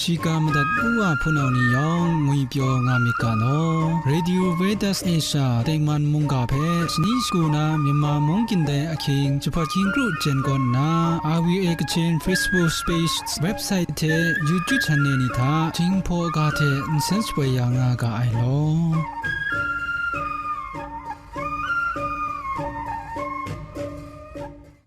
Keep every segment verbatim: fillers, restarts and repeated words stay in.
Shiga madat u wa hpunau ni yawng ngwipyaw nga myit ga law. Radio Veritas Asia tengman mungga hpe shani shagu na Myanmar mung kyin dai ahkying jahpawt hkying kru jen kaw nna, R V A Kachin Facebook page, website hte YouTube channel ni hta Jinghpaw ga hte nsen shapoi ya nga ga ai law.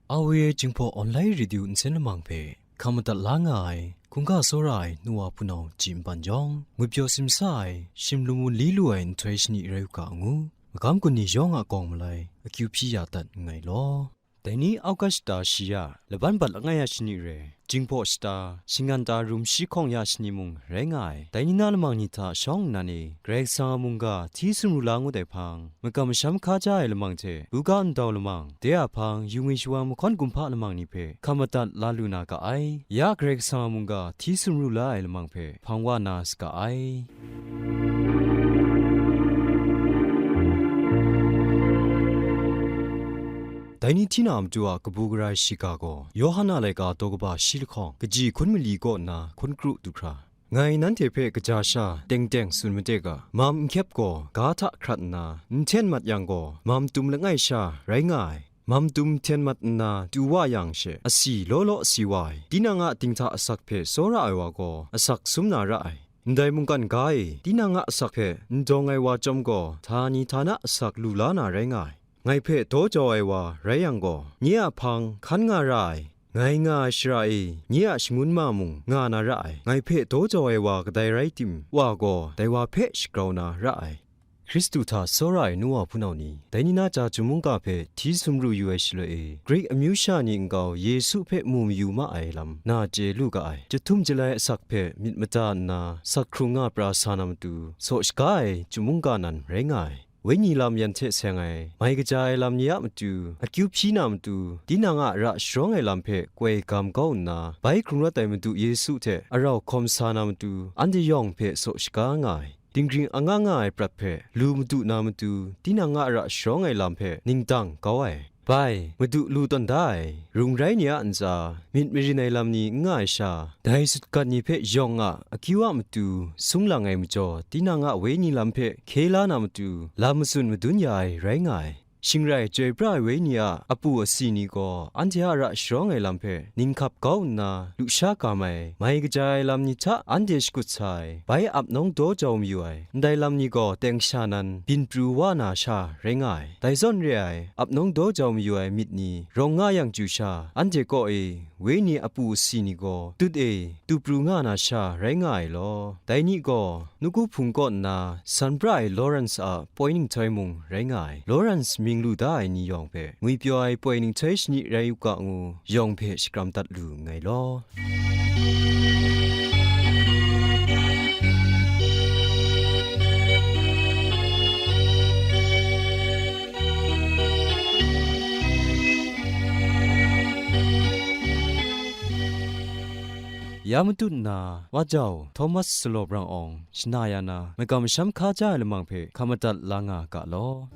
R V A Jinghpaw Online Radio nsen lamang hpe hkam madat la nga ai, hkungga tsawra ai nu wa hpunau ji npan jawng, ngwipyaw simsa ai, shim lamu li lu ai nhtoi shani rai u ga ngu, magam gun ni yawng a kawng malai akyu hpyi ya dat nngai law. Dai ni August shata shi ya, laban bat langai ya shani re, Jinghpaw shata, shingan ta rum shi hkawng ya shani mung rai nga ai. Dai ni na lamang ni hta shawng nnan e, Karai Kasang a mungga hti sumru la ngut ai hpang, makam masham hkaja ai lamang hte, buga ndau lamang, de a hpang, yu ngwi shawa mahkawn kumhpa lamang ni hpe hkam madat la lu na ga ai. Ya Karai Kasang a mungga hti sumru la ai lamang hpe hpang wa na saga ai. Dai ni hti na matu a kabu gara ai shiga gaw, Yawhan a laika daw kaba shi lahkawng, kaji hkun mali kaw nna hkun kru du hkra, ngai nanhte hpe kaja sha teng teng tsun made ga, mam n hkyep gaw, ga hta hkrat nna, n hten mat yang gaw, mam tum langai sha rai nga ai. Mam tum hten mat nna du wa yang she, asi law law si wa ai, tinang a dinghta asak hpe tsawra ai wa gaw, asak sum na ra ai. Ndai mungkan ga e, tinang a asak hpe n dawng ai wa chyawm gaw, htani htana asak lu la na rai nga ai. Ngai hpe daw jau ai wa rai yang gaw, nye a hpang hkan nga ra ai, ngai nga ai shara e, nye a shangun ma mung nga na ra ai. Ngai hpe daw jau ai wa kadai rai tim, wa gaw dai wa hpe shagrau na ra ai. Hkristu hta tsawra ai nu wa hpunau ni, dai ni na chya chyum mungga hpe hti sumru yu ai shaloi e, Grik amyu sha ni nkau Yesu hpe mu mayu ma ai lam na chye lu ga ai. Chyahtum chyalai asak hpe myit mada nna, sak hkrung nga pra sa na matu, saw shaga ai chyum mungga nan rai nga ai. Wenyi lam yan hte seng ai, mai kaja ai lam ni a matu, akyu hpyi na matu, tinang a ra sharawng ai lam hpe koi gam kau nna, bai hkrung rawt ai Madu Yesu hte arau hkawm sa na matu, anhte yawng hpe saw shaga nga ai. Dinghpring anga nga ai prat hpe lu madu na matu, tinang a ra sharawng ai lam hpe ningdang kau ai. Bai, Madu lu tawn da ai, rung rai ni a ntsa, myit marin ai lam ni n nga ai sha, dai sutgan ni hpe yawng a akyu a matu sung lang ai majaw, tinang a wenyi lam hpe hkye la na matu, lam matsun madun ya ai rai nga ai. Shing rai, chyoi pra ai wenyi a apu asi ni gaw, anhte a ra sharawng ai lam hpe ninghkap kau nna, lusha gam ai, mai kaja ai lam ni hta anhte shakut sa ai, bai ap nawng daw jau mayu ai, ndai lam ni gaw teng sha nan byin pru wa na sha rai nga ai. Dai zawn re ai, ap nawng daw jau mayu ai myit ni rawng nga yang chyu sha, anhte kaw e wenyi apu asi ni gaw tut e tu pru nga na sha rai nga ai law, dai ni gaw Nawku Hpung kaw nna san pra ai Lawrence a poi ninghtoi mung rai nga ai. Lawrence mying lu da ai ni yawng hpe ngwipyaw ai poi ninghtoi shani rai u ga ngu, yawng hpe shakram dat lu nngai law. Ya matut nna, wa jau Thomas Salaw Brang Awng shana ya na, makam masham hkaja ai lamang hpe hkam madat la nga ga law.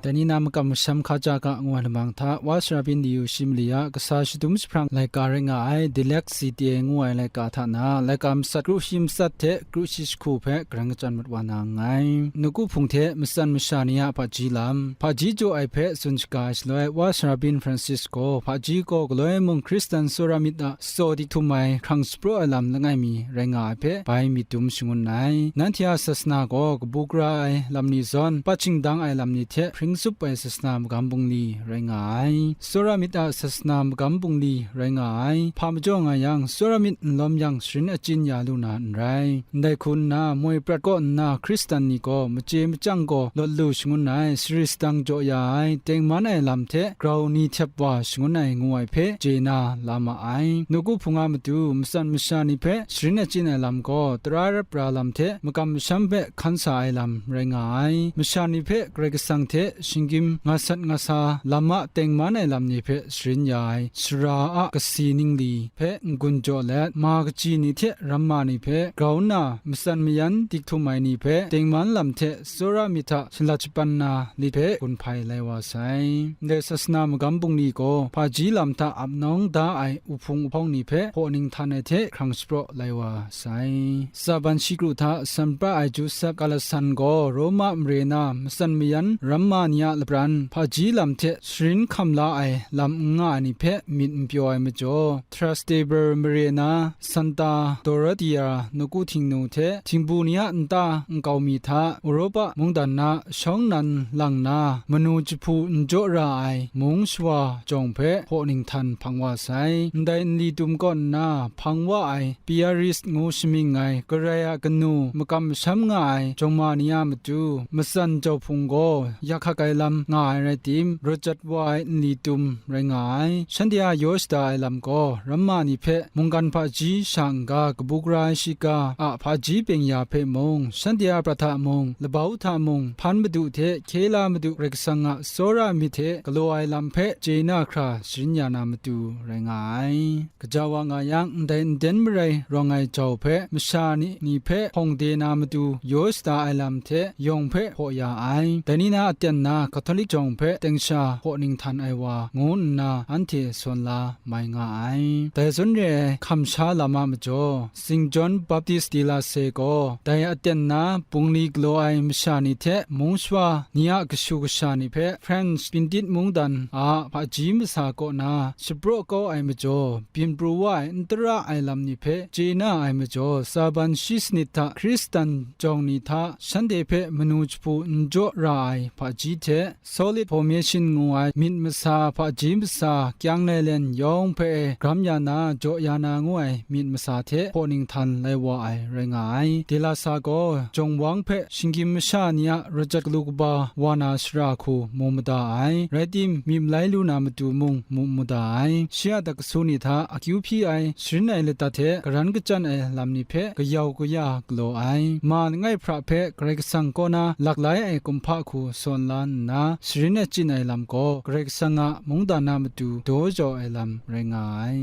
Dai ni na makam masham hkaja ga ngu ai lamang hta, Wa Sara Byin Liyu shi mali a kasa shadum jahprang laika rai nga ai, Dyslexic ngu ai laika hta na, laika matsat kru shi matsat hte kru shi jahku hpe karang kachyan mat wa na nngai. Nawku Hpung hte matsan masha ni a hpaji lam, hpaji jaw ai hpe tsun shaga ai shaloi, Wa Sara Byin Francis gaw hpaji gaw galoi mung Hkristan tsawra myit a tsaw di htum ai hkrang shapraw ai lam langai mi rai nga ai hpe bai myit dum shangun ai. Nanhte a sasana gaw kabu gara ai lam ni zawn, pat shingdang ai lam ni hte hpring tsup ai sasana magam bungli rai nga ai. Tsawra myit a sasana magam bungli rai nga ai. Hpa majaw nga yang, tsawra myit n lawm yang sharin achyin ya lu na n rai. Ndai hku nna, moi prat kaw nna Hkristan ni gaw machye machyang gaw lawt lu shangun ai, sari sadang jaw ya ai, tengman ai lam hte grau ni htep wa shangun ai ngu ai hpe chye na la ma ai. Nawku Hpung a matu matsan masha ni hpe sharin achyin ai lam gaw, tara rap ra lam hte makam masham hpe hkan sa ai lam rai nga ai. Masha ni hpe Karai Kasang hte shinggyim ngasat ngasa lam a tengman ai lam ni hpe sharin ya ai sara a kasi ningli hpe n-gun jaw let, ma kaji ni hte ramma ni hpe grau nna, matsan mayan dik htum ai ni hpe tengman lam hte tsawra myit hta shalat shapan na lit hpe gun hpai lai wa sai. Ndai sasana magam bungli gaw hpaji lam hta ap nawng da ai uhpung uhpawng ni hpe hpaw ninghtan ai hte hkrang shapraw lai wa sai. Tsaban shi kru hta san pra ai Josep Kalasan gaw Roma mare na matsan mayan ramma ni a lapran hpaji lam hte sharin hkam la ai lam n nga ai ni hpe myit n pyaw ai majaw, Trastevere mare na Santa Dorothea nawku htingnu hte htingbu ni a nta nkau mi hta Europa mungdan na shawng nan lang na manu jahpu n jaw ra ai mung shawa jawng hpe hpaw ninghtan hpang wa sai. Ndai nli tum kaw nna hpang wa ai Piarist ngu shamying ai Karai a kanu makam masham nga ai jawng ma ni a matu, matsan jawhpung gaw yak hkak ai lam nga ai rai tim, rawt jat wa ai nli tum rai nga ai. Shanhte a yaw shada ai lam gaw, ramma ni hpe mungkan hpaji sha n-ga, kabu gara ai shiga a hpaji byeng-ya hpe mung, shanhte a prat hta mung, labau hta mung, hpan madu hte hkye la madu Karai Kasang a tsawra myit hte galaw ai lam hpe chye na hkra sharin ya na matu rai nga ai. Gaja wa nga yang, ndai nden marai rawng ai jau hpe masha ni, ni hpe hpawng de na matu yaw shada ai lam hte yawng hpe hpaw ya ai. Dai ni na aten na Catholic jawng hpe teng sha hpaw ninghtan ai wa ngu nna anhte sawn la mai nga ai. Dai zawn re ai hkam sha lam a majaw, Saint John Baptist de la Salle gaw dai aten na bungli galaw ai masha ni hte mung shawa ni a kashu kasha ni hpe French Pintit mungdan a hpaji masa kaw na shapraw kau ai majaw, byin pru wa ai n tara ai lam ni hpe chye na ai majaw, tsaban shi sanit hta Hkristan jawng ni hta shanhte hpe manu jahpu n jaw ra ai hpaji hte, Solid Formation ngu ai myit masa hpaji masa kyang lailen yawng hpe e gram ya na, jaw ya na ngu ai myit masa hte hpaw ninghtan lai wa ai rai nga ai. De la Salle gaw jawng wang hpe shinggyim masha ni a rawt jat galu kaba wa na shara hku mu mada ai, rai tim, myi malai lu na matu mung mu mada ai. Shi a dak kasu ni hta akyu hpyi ai, sharin ai lata hte garan kachyan ai lam ni hpe kayau kaya galaw ai. Ma langai hpra hpe Karai Kasang kaw na laklai ai kumhpa hku sawn la nna, sharin achyin ai lam gaw Karai Kasang a mungdan a matu daw jau ai lam rai nga ai.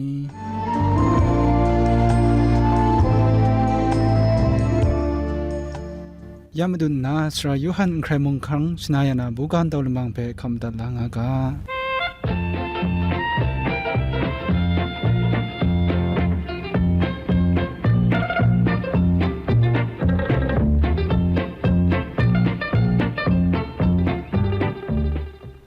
Ya madun nna, Sara Yawhan n hkrai mung hkang shana ya na buga ntau lamang hpe hkam madat la nga ga.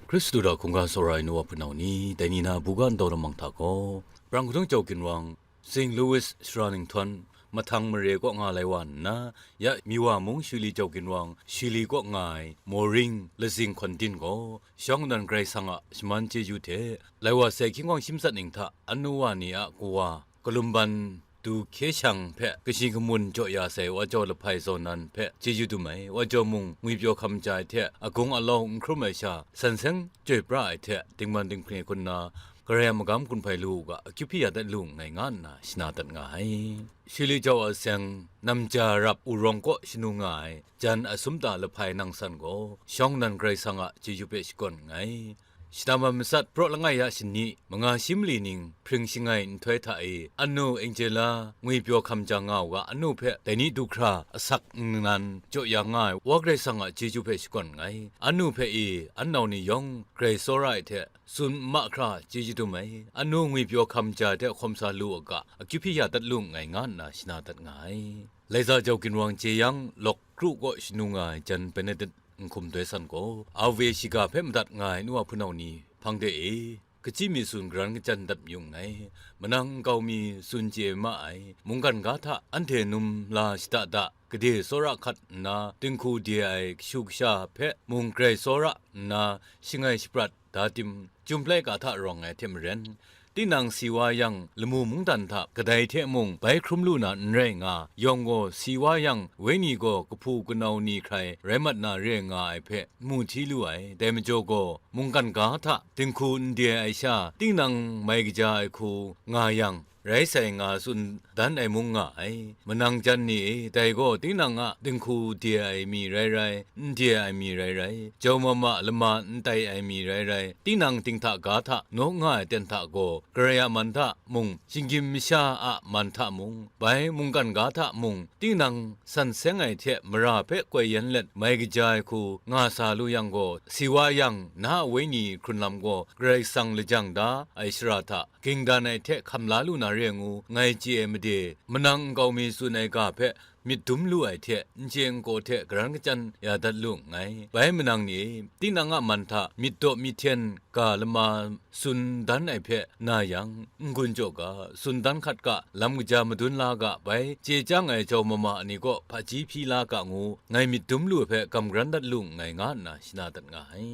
Hkristu hta hkungga tsawra ai nu wa hpunau ni, dai ni na buga ntau lamang hta gaw, Prang kadung jau ginwang, Saint Louis sara ninghtawn, mahtang mare kaw nga lai wa nna, ya Miwa mung Shili jau ginwang, Shili kaw nga ai Moring lazing hkawn din gaw, shawng nnan Karai Kasang a shaman chyeju hte, lai wa sai hkying hkawng shim tsat ning hta, anu wa ni a kawa, kalum ban du hkye shang hpe kashi kamun jaw ya sai Wa Jaw Lahpai Zaw Nan hpe chyeju dum ai, Wa Jaw mung ngwipyaw hkam ja ai hte agung alau n hkrum ai sha, san seng chyoi pra ai hte, dingman dinghpring ai hku nna, Karai a magam gun hpai lu u ga, akyu hpyi ya dat lu nngai, nga nna shana dat nga ai. Shili jau a seng, namja rap u rawng kaw shanu nga ai, jan asum ta lahpai nang san gaw, shawng nnan Karai Kasang a chyeju hpe shakawn nngai. Shada man matsat, praw langai ya shani, manga shi mali ning, hpring shangai nhtoi hta e, anu Angela ngwipyaw hkam ja nga u ga, anu hpe dai ni du hkra asak nnan jaw ya nga ai, Wa Karai Kasang a chyeju hpe shakawn nngai. Anu hpe e, anau ni yawng, Karai tsawra ai hte, tsun mahkra chyeju dum ai, anu ngwipyaw hkam ja hte hkawm sa lu u ga, akyu hpyi ya dat lu nngai, nga nna shana dat nga ai. Laiza jau ginwang chye yang, lawk kru kaw shanu nga ai jan Benedict n hkum doi san gaw, Ave shiga hpe madat nga ai nu wa hpunau ni hpang de e, kachyi mi tsun garan kachyan dat mayu nngai. Manang nkau mi tsun chye ma ai, mungkan ga hta anhte num la shada da, gade tsawra hkat nna, dinghku de ai kashu kasha hpe mung Karai tsawra nna, shangai shaprat da tim, Chyum laika hta rawng ai hte maren, tinang si wa yang, lamu mungdan hta kadai hte mung bai hkrum lu na n rai nga, yawng gaw si wa yang, wenyi gaw kahpu kanau ni hkrai rai mat na re nga ai hpe mu hti lu ai. Dai majaw gaw, mungkan ga hta dinghku n de ai sha, tinang mai kaja ai hku nga yang, rai sai nga tsun dan ai mung nga ai. Manang jan ni e, dai gaw tinang a dinghku de ai mi rai rai, n de ai mi rai rai, jau mama lama n tai ai mi rai rai, tinang dinghta ga hta nawk nga ai ten hta gaw, Karai a man hta mung, shinggyim masha a man hta mung, bai mungkan ga hta mung, tinang san seng ai hte mara hpe koi yan let mai kaja ai hku nga sa lu yang gaw, si wa yang, na a wenyi hkrun lam gaw Karai Kasang lajang da ai shara hta, ging dan ai hte hkam la lu na re ai ngu ngai chye ai made, manang nkau mi tsun ai ga hpe myit dum lu ai hte, n chye n kaw hte garan kachyan ya dat lu nngai. Bai manang ni e, tinang a man hta myit daw myit hten ga lama tsun dan ai hpe na yang, n-gun jaw ga, tsun dan hkat ga, lam kaja madun la ga, bai chye chyang ai jau mama ni kaw hpaji hpyi la ga ngu, ngai myit dum lu ai hpe gam garan dat lu nngai, nga nna shana dat nga ai.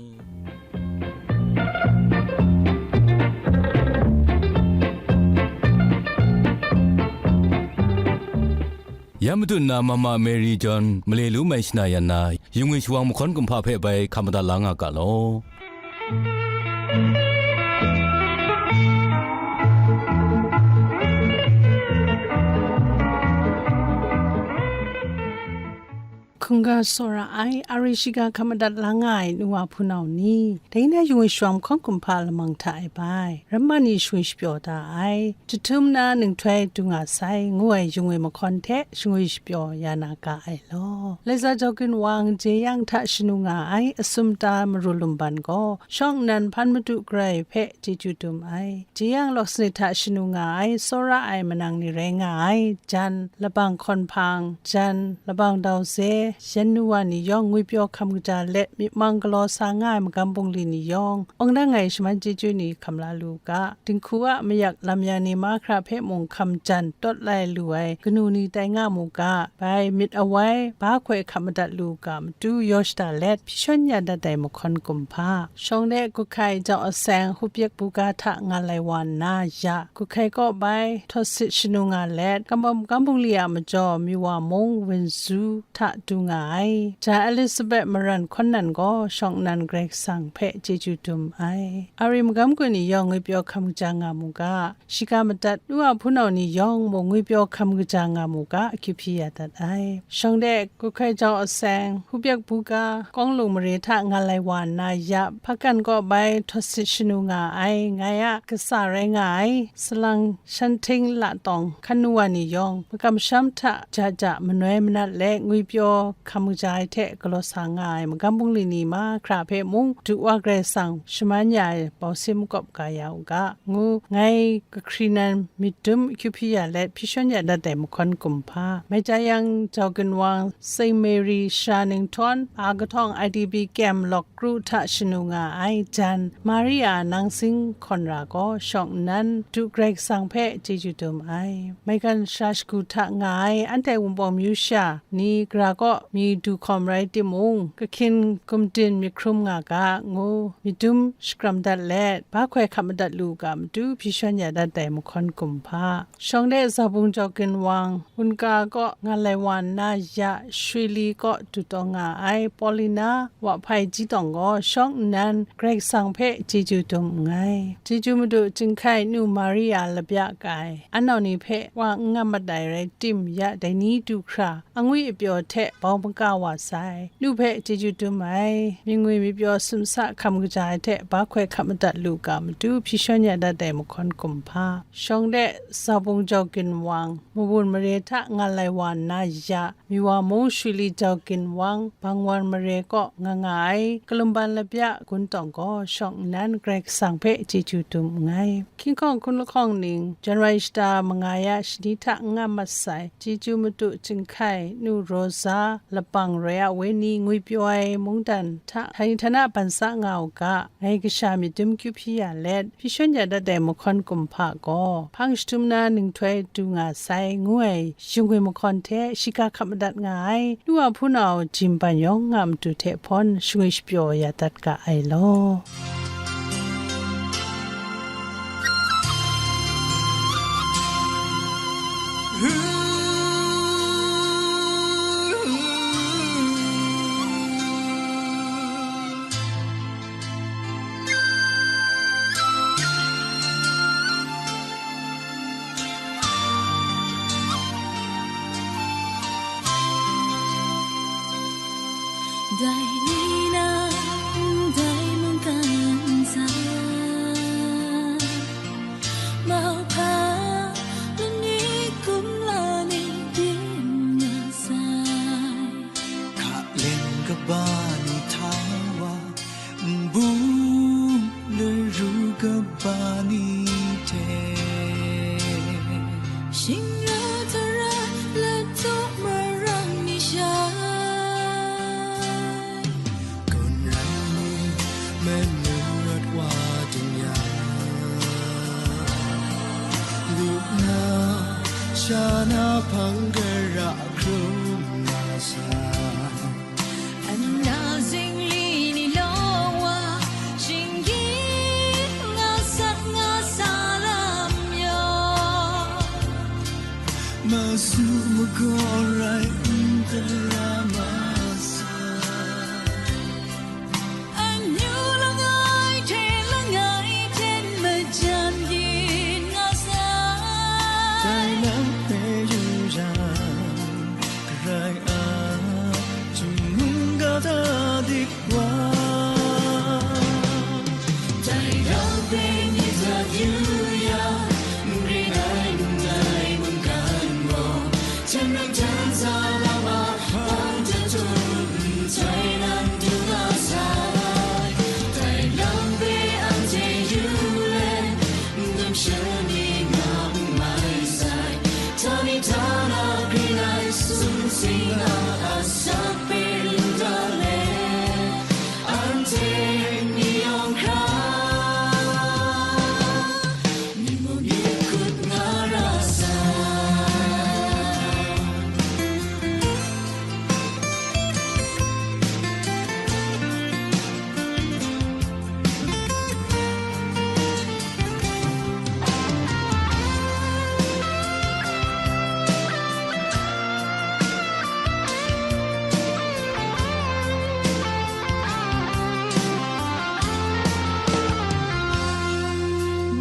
Ya madu nna Mama Mary John male lu mai shana yan na, yungwi shawang mahkawn kumhpa hpe bai hkam madat la nga ga law. Hkungga tsawra ai, ari shiga hkam madat la nga ai nu wa hpunau ni, dai na yungwi shawang mahkawn kumhpa lamang hta e bai, ramma ni shangwi shapyaw da ai, jahtum na ninghtoi du nga sai, ngu ai yungwi mahkawn hte shangwi shapyaw ya na ga ai law. Laiza Jawkin Wang jeyang hta shanu nga ai, asum ta maru lumban gaw, shawng nnan hpan madu garai hpe chyeju dum ai. Jeyang lawk sanit hta shanu nga ai, tsawra ai manang ni rai nga ai, jan, labang hkawn hpang, jan, labang dau ze, yan nu wa ni yawng ngwipyaw hkam kaja let, myit mang galaw sa nga ai magam bungli ni yawng, awng dang ai shaman chyeju ni hkam la lu u ga, dinghku a mayak lam ya ni mahkra hpe mung hkam jan tawt lai lu ai kanu ni tai nga mu ga, bai myit awai, ba hkoi hkap madat lu u ga, matu yaw shada let, hpyi shawn ya dat ai mahkawn kumhpa, shawng de Guhkai Jau Aseng Hupyek Buga hta nga lai wa nna ya, Guhkai kaw bai htawt sit shanu nga let, Kambawm Kambungli a majaw Miwa mung Winzu hta du nga ai. Ja Elizabeth Maran Hkawn Nan gaw shawng nnan Karai Kasang hpe chyeju dum ai. Ari magam gun ni yawng ngwipyaw hkam kaja nga mu ga, shiga madat nu a hpunau ni yawng mung ngwipyaw hkam kaja nga mu ga, akyu hpyi ya dat ai. Shawng de Guhkai Jau Aseng, Hupyek Buga, Kawng Lung mare hta nga lai wa nna ya, Hpakan kaw bai htawt sit shanu nga ai, ngai a kasa rai nga ai, salang shanhting latawng hkan nu wa ni yawng, makamsham hta ja ja manoi manat let ngwipyaw hkam kaja ai hte galaw sa nga ai magam bungli ni mahkra hpe mung, du wa Karai Kasang shaman ya ai bausim kawp ga ya u ga, ngu ngai kahkri nan myit dum akyu hpyi ya let, hpyi shawn ya dat ai mahkawn kumhpa, Maitayang Jawkin Wang, Saint Mary Sha Ninghtawng, A Kahtawng I D P Kem Lawk Kru hta shanu nga ai, jan, Maria Nangsing Hkawn Ra gaw shawng nnan, du Karai Kasang hpe chyeju dum ai. Maigan Sha Shagu hta nga ai, anhte Wunpawng myu sha ni gara kaw mi du hkawm rai timung, kahkyin gumdin myit hkrum nga ga, ngu myit dum shakram dat let, ba hkoi hkap madat lu u ga matu hpyi shawn ya dat ai mahkawn kumhpa, shawng de Zabung Jawkin Wang, Wunka kaw nga lai wa nna ya, Shwili kaw du taw nga ai Paulina Wahpai Jitawng gaw shawng nnan Karai Kasang hpe chyeju dum nngai. Chyeju Madu Chyinghkai nu Maria Labya kai, anau ni hpe wa n ngam mat ai rai tim ya, dai ni du hkra angwi apyaw hte bau maga wa sai. Nu hpe chyeju dum ai, myingwi myipyaw sumsa hkam kaja ai hte ba hkoi hkap madat lu ga matu hpyi shawn ya dat ai mahkawn kumhpa, shawng de Zabung Jawkin Wang, Mawun mare hta nga lai wa nna ya, Miwa mung Shwili Jawkin Wang, Bangwan mare kaw nga nga ai, Kalumban Labya Gun Tawng gaw shawng nnan Karai Kasang hpe chyeju dum nngai. Hkying hkawng hkun lahkawng ning, January shata manga ya shani hta n nga mat sai, chyeju madu Chyinghkai nu Rosa Labang Roi a Wenyi ngwipyaw ai mungdan hta, htani htana ban sa nga u ga, ngai kasha myit dum kyu hpyi ya let, hpyi shawn ya dat ai mahkawn kumhpa gaw, hpang shadum na ninghtoi du nga sai, ngu ai shingwi mahkawn hte shiga hkap madat nga ai, nu a hpunau Jim Ban yawng nga matu hte hpawn shangwi shapyaw ya dat ga ai law. kaba ni hte, shingra tara latu marang ni sha, kun rai ni, manu rawt wa ting yang, lu na, sha na hpang gara hkrum na sa. Ana zingli ni law wa, shinggyim nga sat nga sa lam yaw, masu magaw rai n tara masa. Amyu langai hte langai hpyen majan byin nga sai. Dai lam hpe yu yang, Karai a, chyum mungga ta dik wa. Dai lam hpe myit dat yu yang, n ring ai ndai mungkan gaw, hten rai hten sa lam a hpang jahtum nhtoi nan du nga sai. Dai lam hpe anhte yu let, n dum shani nga n mai sai. Htani htana grin ai sumsing a asak hpe lu da let, anhte ni yawng hkra ni mung yu hkut nga ra sai.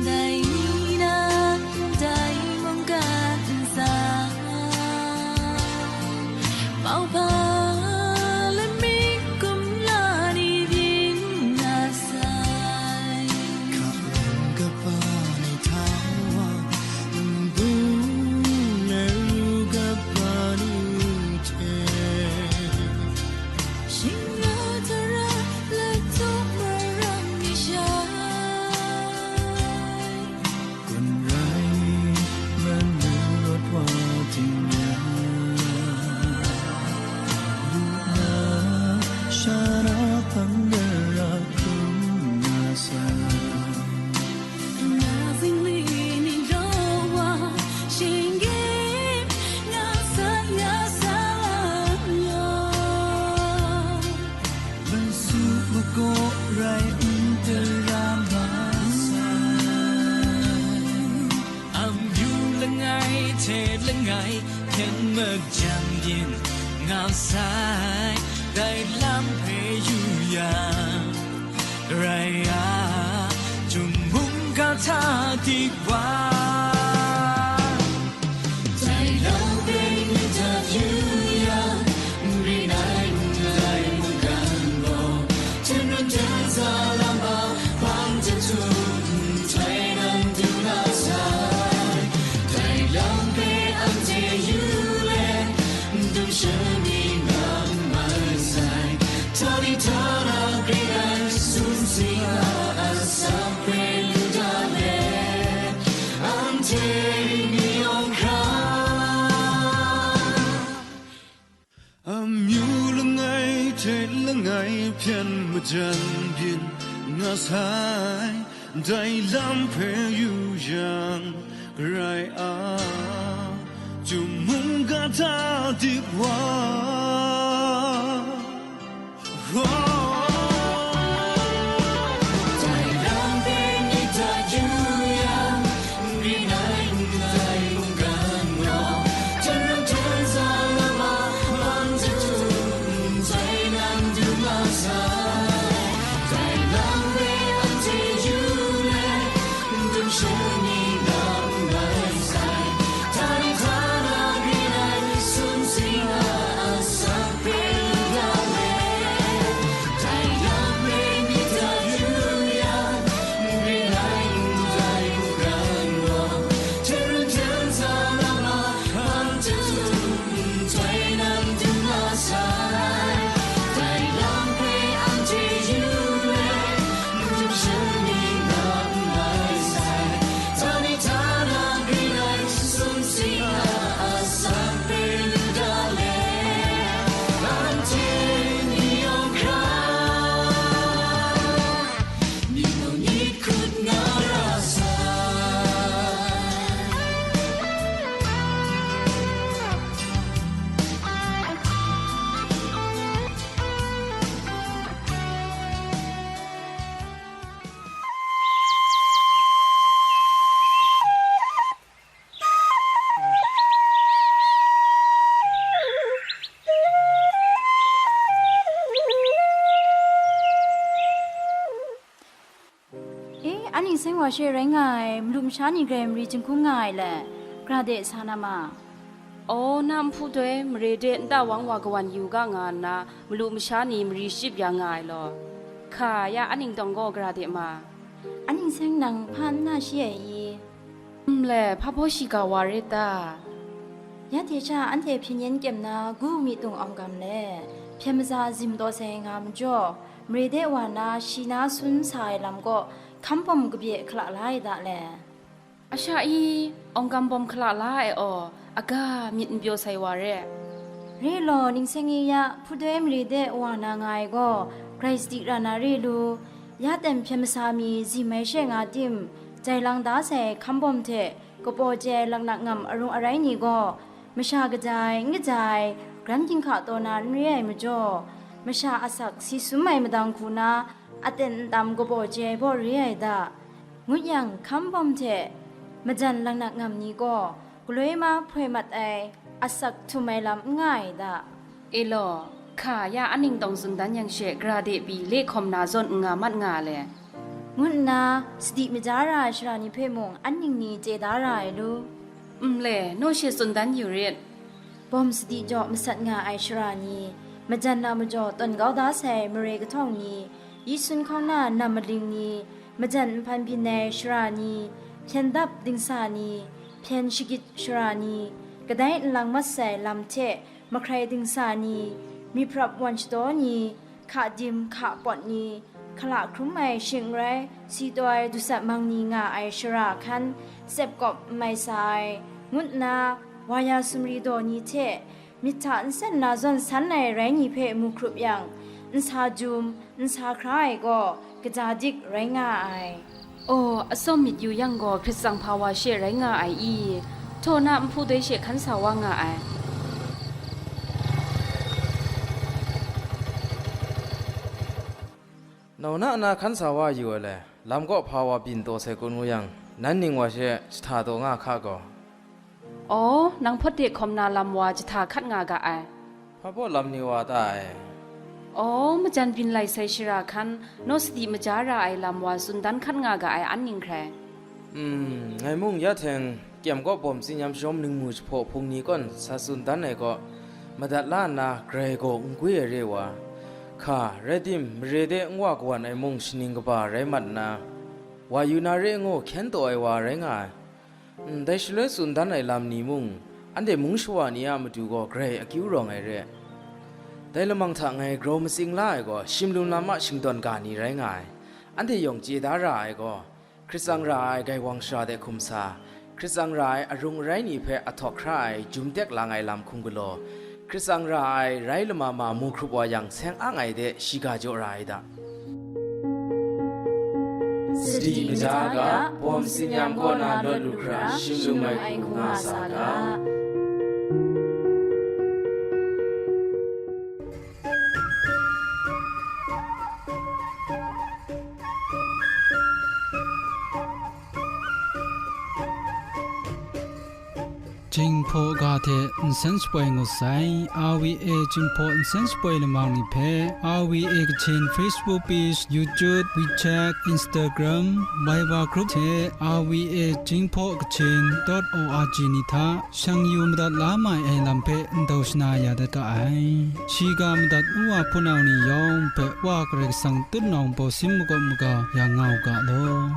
Dai ni na, dai mungkan ntsa, mauhpa lamik kumla ni byin nga sai. Hka lam kaba ni hta wa, nbung laru kaba ni hte, shingra tara latu marang ni sha, kun rai ni, manu rawt wa ting yang, lu na, sha na hpang gara hkrum nga sai. Na zingli ni law wa, shinggyim nga sat nga sa lam yaw, masu magaw rai n tara masa. Amyu langai hte langai hpyen majan byin nga sai. Dai lam hpe yu yang, Karai a, chyum mungga ta dik wa. Dai lam hpe myit dat yu yang, n ring ai ndai mungkan gaw, hten rai hten sa lam a hpang jahtum nhtoi nan du nga sai. Dai lam hpe anhte yu let, n dum shani nga n mai sai. Htani htana grin ai sumsing a asak hpe lu da let, anhte ni yawng hkra amyu langai hte langai hpyen majan byin nga sai. Dai lam hpe yu yang, Karai a, chyum mungga ta dik wa. An ning seng wa she rai nga ai, malu masha ni grai mari jinghkung nga ai le, gara de sa na ma. Aw, na nhpu doi mare de nta wang wa kawan yu ga nga nna, malu masha ni mari shachyip ya nga ai law. Hka ya, an ning dawng gaw gara de ma. An ning seng nang hpa n na shi ai i? Nle, hpa baw shiga wa rit ta? Ya hte sha anhte hpyen yen kyem na gu mi tung awng gam le, hpyen maza zim taw sai nga majaw, mare de wa na shi na sun sa ai lam kaw hkam bawm kabye hkala la ai da le. A sha i, awng gam bawm hkala la ai aw, aga myit n pyaw sai wa re. Re law, ning seng i ya, hpudoi mare de wa na nga ai gaw, grai sadi ra na re lu, ya ten hpyen masa mi zim ai she nga tim, jai lang da sai hkam bawm hte, kapaw chye ai laknak ngam arung arai ni gaw, masha kaja ai, n kaja ai, garam ginhka taw na n re ai majaw, masha asak si sum ai madang hku na, aten ntam kapaw chye ai baw re ai da, ngut yang, hkam bawm hte majan laknak ngam ni gaw, galoi ma hpoi mat ai, asak htum ai lam n nga ai da. E law, hka ya an ning tawng tsun dan yang she, gara de pyi le hkawm na zawn n nga mat nga le, ngut nna, sadi maja ra ai shara ni hpe mung an ning ni chye da ra ai lu? Nle, naw she tsun dan yu rit. Bawm sadi jaw masat nga ai shara ni, majan na majaw tawn kau da sai mare kahtawng ni, yi sun hkawng na nam maling ni, majan nhpan byin ai shara ni, hpyen dap dingsa ni, hpyen shagit shara ni, kadai nlang mat sai lam hte mahkrai dingsa ni, myiprap wan shadaw ni, hka dim hka pawt ni, hkala hkrum ai shing n rai, si taw ai dusat mang ni nga ai shara hkan, tsep kawp n mai sa ai, ngut nna, wa ya sumri daw ni hte, myit hta nsen na zawn san ai rai ni hpe mu hkrup yang, nsa jum, nsa hkra ai gaw, kaja dik rai nga ai. Aw, atsawm myit yu yang gaw, hkrit tsang hpa wa she rai nga ai i? Htaw na nhpu doi she hkan sa wa nga ai. Nau na na hkan sa wa yu ai le, lam kaw hpa wa byin taw sai kun ngu yang, nan ning wa she jahta taw nga hka gaw. Aw, nang hpawt de hkawm na lam wa jahta hkat nga ga ai. Hpa baw lam ni wa ta ai? Aw, majan byin lai sai shara hkan, naw sadi maja ra ai lam wa tsun dan hkat nga ga ai an ning hkrai. Hmm, ngai mung ya hteng, kyem kaw bawm tsinyam shawm ningmu jahpaw hpung ni kawn sa tsun dan ai kaw, madat la nna grai gaw n gwi ai re wa. Hka, rai tim, mare de n wa kawan ai mung shaning kaba rai mat nna, wa yu na re ngu hkyen taw ai wa rai nga ai. Ndai shaloi tsun dan ai lam ni mung, anhte mung shawa ni a matu gaw grai akyu rawng ai re. Dai lamang hta ngai grau matsing la ai gaw, shim lum lam a shingdawn ga ni rai nga ai. Anhte yawng chye da ra ai gaw, hkrit tsang ra ai gaiwang shara de hkum sa, hkrit tsang ra ai arung arai ni hpe ahtawk hkra ai jum tek lang ai lam hkum galaw, hkrit tsang ra ai rai lama ma mu hkrup wa yang, seng ang ai de shiga jaw ra ai da. Sadi maja ga, bawm tsinyam kaw na lawt lu hkra, shim lum ai hku nga sa ga. Jinghpaw ga hte nsen shapoi ngut sai, R V A Jinghpaw nsen shapoi lamang ni hpe, R V A Kachin Facebook page, YouTube, WeChat, Instagram, Viber group hte R V A Jinghpaw Kachin dot O R G ni hta shang yu madat la mai ai lam hpe ndau shana ya dat ga ai. Shiga madat u wa hpunau ni yawng hpe Wa Karai Kasang tutnawng baw sin makawp maga ya nga u ga law.